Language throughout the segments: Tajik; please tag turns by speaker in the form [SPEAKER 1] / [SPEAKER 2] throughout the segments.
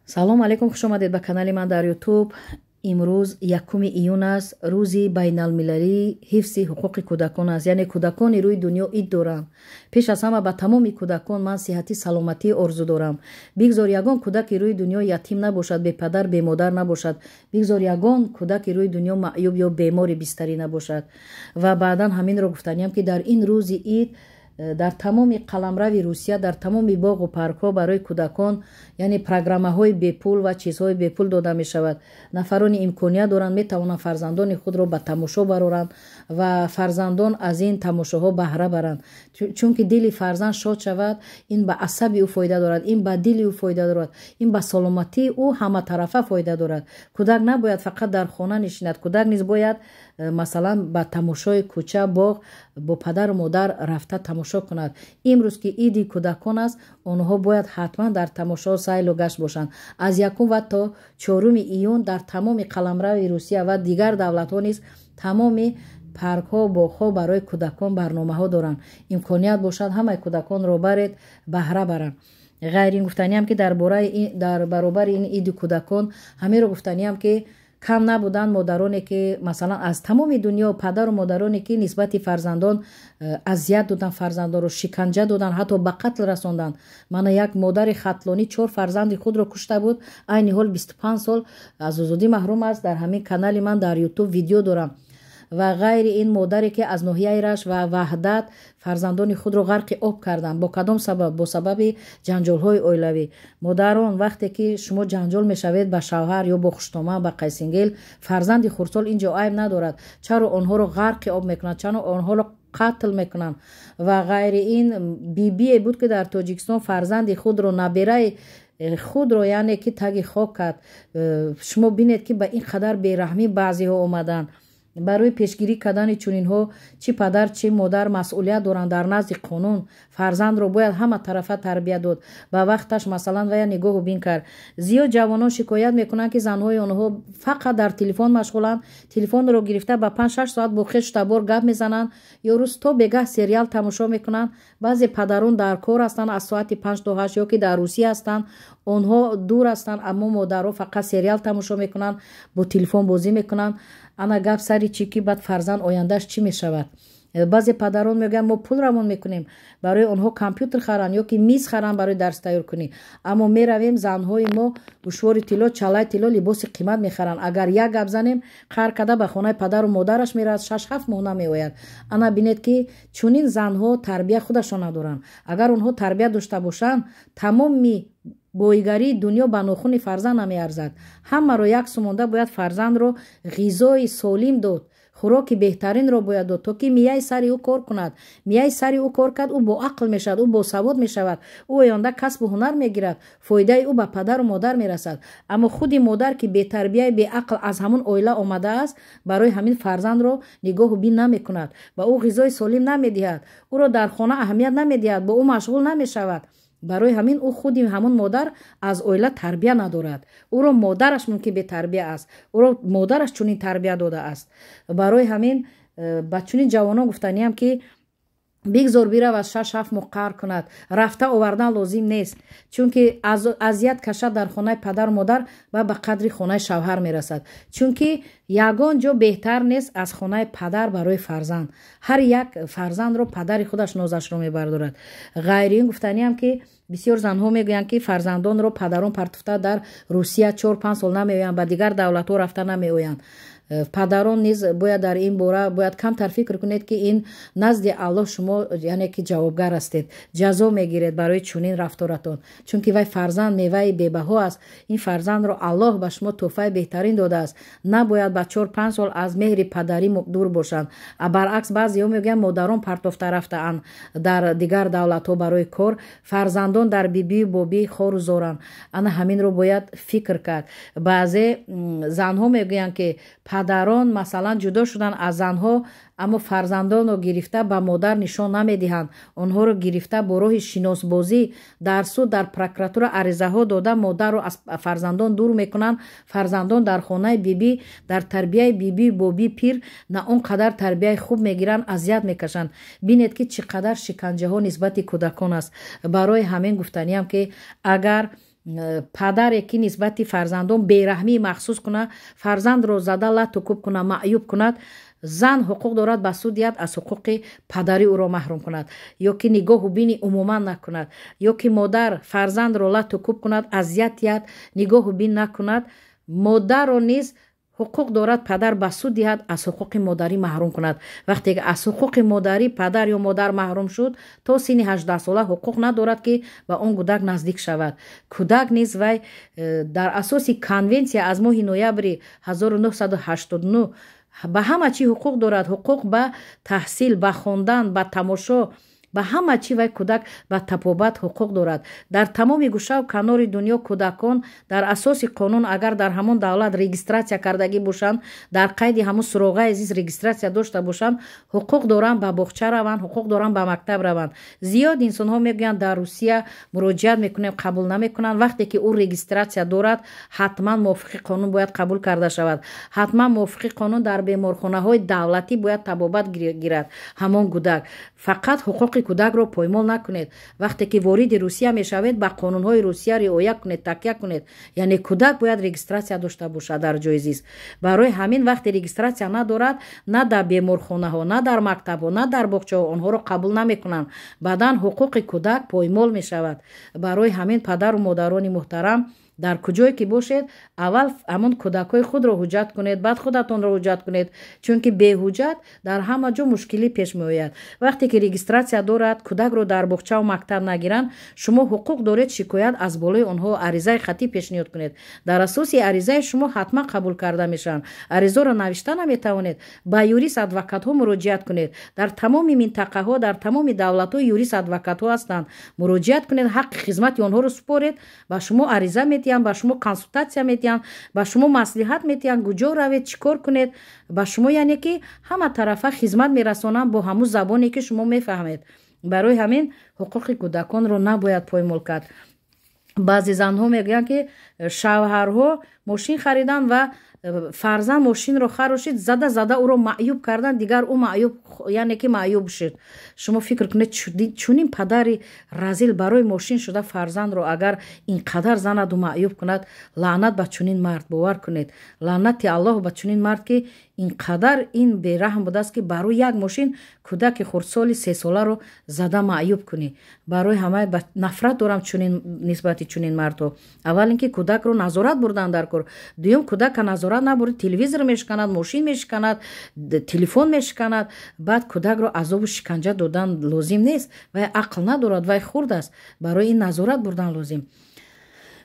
[SPEAKER 1] Салом алейкум, хуш омадед ба канали ман дар Ютуб. Имрӯз 1 июн аст, рӯзи байналмилалии ҳифзи ҳуқуқи кӯдакон аст, яъне кӯдакони рӯи дунё ид доранд. Пеш аз ҳама ба тамоми кӯдакон ман сиҳатӣ, саломатӣ орзу дорам. Бигзор ягон кӯдаки рӯи дунё ятим набошад, бепадар, бемодар набошад. Бигзор ягон кӯдаки рӯи дунё маъюб ё бемори бистарӣ набошад. Ва баъдан ҳаминро гуфтаниям, ки дар ин рӯзи ид дар тамоми қаламрави Русия, дар тамоми боғу паркҳо барои кӯдакон, яъне программаҳои бепул ва чизҳои бепул дода мешавад. Нафарони имконият доранд, метавонанд фарзандони худро ба тамошо бароранд ва фарзандон аз ин тамошоҳо баҳра баранд, чунки дили фарзанд шод шавад, ин ба асаби ӯ фоида дорад, ин ба дили ӯ фоида дорад, ин ба саломатии ӯ ҳаматарафа фоида дорад. Кӯдак набояд фақат дар хона нишинад. Кӯдак низ бояд, масалан, ба тамошои кӯча, боғ бо падару модар рафта тамошо кунад. Имрӯз ки иди кӯдакон аст, онҳо бояд ҳатман дар тамошо, сайлу гашт бошанд. Аз 1 ва то 4 июн дар тамоми қаламрави Русия ва дигар давлатҳо низ тамоми паркҳо, боғҳо барои кӯдакон барномаҳо доранд. Имконият бошад, ҳамаи кӯдаконро баред, баҳра баранд. Ғайр ин, гуфтаниям, ки дар баробари ин иди кӯдакон ҳамеро гуфтаниям, ки кам набуданд модароне, ки масалан аз тамоми дунё, падару модароне, ки нисбати фарзандон азият доданд, фарзандонро шиканҷа доданд, ҳатто ба қатл расонданд. Мана, як модари хатлонӣ чор фарзанди худро кушта буд, айни ҳол 25 сол аз озодӣ маҳрум аст. Дар ҳамин канали ман дар Ютуб видео дорам. Ва ғайри ин, модаре, ки аз ноҳияи Рашт ва Ваҳдат фарзандони худро ғарқи об карданд. Бо кадом сабаб? Бо сабаби ҷанҷолҳои оилавӣ. Модарон, вақте ки шумо ҷанҷол мешавед ба шавҳар ё бо хуштома, ба қайсингел, фарзанди хурдсол ин ҷо айб надорад. Чаро онҳоро ғарқи об мекунанд? Чаро онҳоро қатл мекунанд? Ва ғайри ин, бибие буд, ки дар Тоҷикистон фарзанди худро, набераи худро, яъне ки таги хок кард. Шумо бинед, ки ба ин қадар бераҳмӣ баъзеҳо омаданд. Барои пешгирӣ кардани чунинҳо чӣ падар, чӣ модар масъулият доранд дар назди қонун. Фарзандро бояд ҳама тарафа тарбия дод, ба вақташ, масалан, вая нигоҳу бин кард. Зиёд ҷавонон шикоят мекунанд, ки занҳои онҳо фақат дар телефон машғуланд. Телефонро гирифта, ба 5-6 соат бо хешу табор гап мезананд ё рӯз то бегаҳ сериал тамошо мекунанд. Баъзе падарон дар кор ҳастанд аз соати 5 то 8 ё ки дар Русия ҳастанд, онҳо дур ҳастанд, аммо модарҳо фақат сериал тамошо мекунанд, бо телефон бозӣ мекунанд. Ана гап сари чӣ, ки баъд фарзанд ояндааш чӣ мешавад? Баъзе падарон мегӯянд, мо пул равон мекунем, барои онҳо компютер харанд ё ки миз харанд барои дарс тайёр кунӣ. Аммо меравем, занҳои мо гӯшвори тилло, чалаи тилло, либоси қимат мехаранд. Агар як гап занем, қаҳр карда ба хонаи падару модараш меравад, 6-7 моҳ намеояд. Ана бинед, ки чунин занҳо тарбия худашон надоранд. Агар онҳо тарбия дошта бошанд, тамоми боигарии дунё ба нохуни фарзанд намеарзад. Ҳамаро як сумонда бояд фарзандро ғизои солим дод, хӯроки беҳтаринро бояд дод, то ки мияи сари ӯ кор кунад. Мияи сари ӯ кор кард, ӯ боақл мешавад, ӯ босавод мешавад, ӯ оянда касбу ҳунар мегирад, фоидаи ӯ ба падару модар мерасад. Аммо худи модар, ки бетарбияи, беақл аз ҳамон оила омадааст, барои ҳамин фарзандро нигоҳу бин намекунад, ба ӯ ғизои солим намедиҳад, ӯро дар хона аҳамият намедиҳад, бо ӯ машғул намешавад. Барои ҳамин ӯ, худи ҳамон модар, аз оила тарбия надорад. Ӯро модараш мумкин бетарбия аст, ӯро модараш чунин тарбия додааст. Барои ҳамин ба чунин ҷавонон гуфтаниям, ки бигзор биравад, 6-7 моҳ қаҳр кунад, рафта овардан лозим нест, чунки азият кашад дар хонаи падару модар ва ба қадри хонаи шавҳар мерасад, чунки ягон ҷо беҳтар нест аз хонаи падар барои фарзанд. Ҳар як фарзандро падари худаш нозашро мебардорад. Ғайри ин, гуфтаниям, ки бисёр занҳо мегӯянд, ки фарзандонро падарон партуфта дар Русия 4-5 сол намеоянд, ба дигар давлатҳо рафта намеоянд. Падарон низ бояд дар ин бора бояд камтар фикр кунед, ки ин назди Аллоҳ шумо, яъне ки ҷавобгар ҳастед, ҷазо мегиред барои чунин рафторатон, чунки вай фарзанд меваи бебаҳо аст. Ин фарзандро Аллоҳ ба шумо тӯҳфаи беҳтарин додааст. Набояд ба 4-5 сол аз меҳри падарӣ дур бошанд. Баръакс, баъзеҳо мегӯянд, модарон партофта рафтаанд дар дигар давлатҳо барои кор, фарзандон дар бибию бобӣ хору зоранд. Ана ҳаминро бояд фикр кард. Баъзе занҳо мегӯянд, ки падарон, масалан, ҷудо шуданд аз занҳо, аммо фарзандонро гирифта ба модар нишон намедиҳанд. Онҳоро гирифта бо роҳи шиносбозӣ дар суд, дар прокуратура аризаҳо дода, модарро аз фарзандон дур мекунанд. Фарзандон дар хонаи бибӣ, дар тарбияи бибию бобии пир на он қадар тарбияи хуб мегиранд, азият мекашанд. Бинед, ки чӣ қадар шиканҷаҳо нисбати кӯдакон аст. Барои ҳамин гуфтаниям, ки агар Падаре ки нисбати фарзандон бераҳмии махсус кунад, фарзандро зада, лату куб кунад, маъюб кунад, зан ҳуқуқ дорад ба суд диҳад, аз ҳуқуқи падарӣ ӯро маҳрум кунад ё ки нигоҳу бини умуман накунад. Ё ки модар фарзандро лату куб кунад, азият диҳад, нигоҳу бин накунад, модарро низ ҳуқуқ дорад падар ба суд диҳад, аз ҳуқуқи модарӣ маҳрум кунад. Вақте ки аз ҳуқуқи модарӣ падар ё модар маҳрум шуд, то синни 18-сола ҳуқуқ надорад, ки ба он кӯдак наздик шавад. Кӯдак низ вай дар асоси конвенсия аз моҳи ноябри 1989 ба ҳама чӣ ҳуқуқ дорад: ҳуқуқ ба таҳсил, ба хондан, ба тамошо, ба ҳама чӣ. Вай кӯдак ба табобат ҳуқуқ дорад. Дар тамоми гӯшаву канори дунё кӯдакон дар асоси қонун, агар дар ҳамон давлат регистрация кардагӣ бошанд, дар қайди ҳамон суроғаи зист регистрация дошта бошанд, ҳуқуқ доранд ба боғча раванд, ҳуқуқ доранд ба мактаб раванд. Зиёд инсонҳо мегӯянд, дар Русия муроҷиат мекунем, қабул намекунанд. Вақте ки ӯ регистрация дорад, ҳатман мувофиқи қонун бояд қабул карда шавад, ҳатман мувофиқи қонун дар беморхонаҳои давлатӣ бояд табобат гирад ҳамон кӯдак. Фақат ҳуқуқи кӯдакро поймол накунед. Вақте ки вориди Русия мешавед, ба қонунҳои Русия риоя кунед, такя кунед. Яъне кӯдак бояд регистрация дошта бошад дар ҷои зист. Барои ҳамин вақте регистрация надорад, на дар беморхонаҳо, на дар мактабҳо, на дар боғчаҳо онҳоро қабул намекунанд. Баъдан ҳуқуқи кӯдак поймол мешавад. Барои ҳамин, падару модарони муҳтарам, дар куҷое ки бошед, аввал ҳамон кӯдакҳои худро ҳуҷҷат кунед, баъд худатонро ҳуҷҷат кунед, чунки беҳуҷҷат дар ҳама ҷо мушкилӣ пеш меояд. Вақте ки регистрация дорад, кӯдакро дар боғчаву мактаб нагиранд, шумо ҳуқуқ доред шикоят аз болои онҳо, аризаи хаттӣ пешниҳод кунед. Дар асоси аризаи шумо ҳатман қабул карда мешаванд. Аризаро навишта наметавонед, ба юрист адвокатҳо муроҷиат кунед. Дар тамоми минтақаҳо, дар тамоми давлатҳо юрист адвокатҳо ҳастанд. Муроҷиат кунед, ҳаққи хизмати онҳоро супоред, ба шумо ариза медиҳанд, ба шумо консултатсия медиҳанд, ба шумо маслиҳат медиҳанд, куҷо равед, чӣ кор кунед. Ба шумо, яъне ки, ҳама тарафа хизмат мерасонанд бо ҳамун забоне, ки шумо мефаҳмед. Барои ҳамин ҳуқуқи кӯдаконро набояд поймол кард. Баъзе занҳо мегӯянд, ки шавҳарҳо мошин хариданд ва фарзанд мошинро харошид, зада зада ӯро маъюб кардан, дигар ӯ маъюб, яъне ки маъюб шуд. Шумо фикр кунед, чунин падари разил барои мошин шуда фарзандро агар ин қадар занаду маъюб кунад, лаънат ба чунин мард. Бовар кунед, лаънати Аллоҳ ба чунин мард, ки ин қадар ин бераҳм будааст, ки барои як мошин кӯдаки хурдсоли 3-соларо зада маъюб кунӣ. Барои ҳама нафрат дорам чунин нисбати чунин мардҳо. Аввал ин ки кӯдакро назорат бурдан дар кор, дуюм, кӯдака назорат набурд, телевизор мешиканад, мошин мешиканад, телефон мешиканад. Баъд кӯдакро азобу шиканҷа додан лозим нест. Вай ақл надорад, вай хурд аст, барои ин назорат бурдан лозим.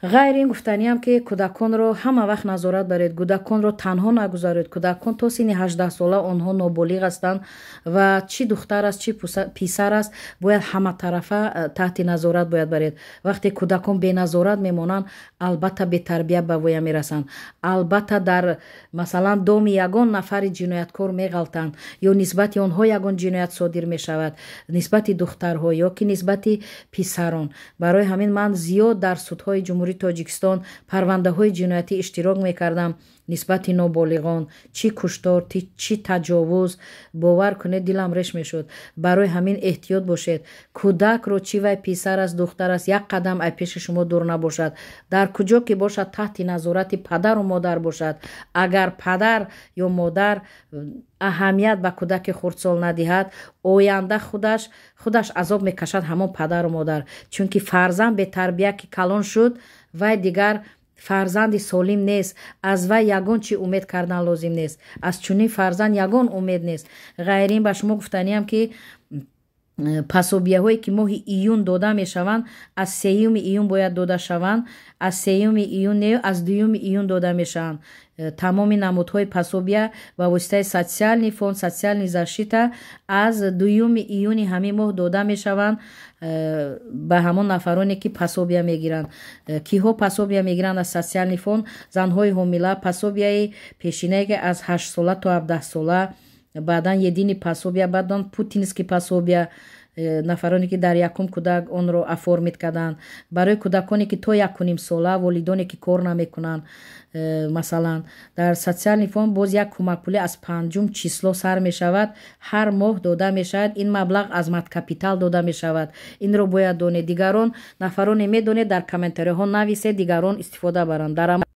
[SPEAKER 1] Ғайри ин, гуфтаниам, ки кӯдаконро ҳама вақт назорат баред, кӯдаконро танҳо нагузаред. Кӯдакон то синни 18-сола онҳо ноболиғ ҳастанд ва чӣ духтар аст, чӣ писар аст, бояд ҳаматарафа таҳти назорат бояд баред. Вақте кӯдакон беназорат мемонанд, албатта, бетарбия ба воя мерасанд, албатта, дар, масалан, доми ягон нафари ҷинояткор меғалтанд ё нисбати онҳо ягон ҷиноят содир мешавад, нисбати духтарҳо ё ки нисбати писарон. Барои ҳамин ман зиёд дар судҳои Ҷумҳурии Тоҷикистон парвандаҳои ҷиноятӣ иштирок мекардам нисбати ноболиғон, чӣ куштор, чӣ таҷовуз. Бовар кунед, дилам реш мешуд. Барои ҳамин эҳтиёт бошед. Кӯдакро, чӣ вай писар аст, духтар аст, як қадам ай пеши шумо дур набошад. Дар куҷо ки бошад, таҳти назорати падару модар бошад. Агар падар ё модар аҳамият ба кӯдаки хурдсол надиҳад, оянда худаш худаш азоб мекашад ҳамон падару модар, чунки фарзанд бетарбия ки калон шуд, вай дигар фарзанди солим нест, аз вай ягон чӣ умед кардан лозим нест, аз чунин фарзанд ягон умед нест. Ғайри ин, ба шумо гуфтаниам, ки пособияҳое ки моҳи июн дода мешаванд, аз 3 июн бояд дода шаванд. Аз 3 июн не, аз 2 июн дода мешаванд. Тамоми намудҳои пособия ба воситаи социальный фонд, социальный защита аз 2 июни ҳамин моҳ дода мешаванд ба ҳамон нафароне, ки пособия мегиранд. Киҳо пособия мегиранд аз социальный фонд? Занҳои ҳомила, пособияи пешинае, ки аз 8-сола то 17-сола, баъдан единый пособия, баъдан путинский пособия. Нафароне, ки дар якум кӯдак онро оформить карданд, барои кӯдаконе, ки то 1,5 сола, волидоне, ки кор намекунанд, масалан, дар социальный фонд боз як кӯмакпулӣ аз панҷум число сар мешавад, ҳар моҳ дода мешавад. Ин маблағ аз маткапитал дода мешавад, инро бояд донед. Дигарон нафароне медонед, дар комментариҳо нависед, дигарон истифода баранд.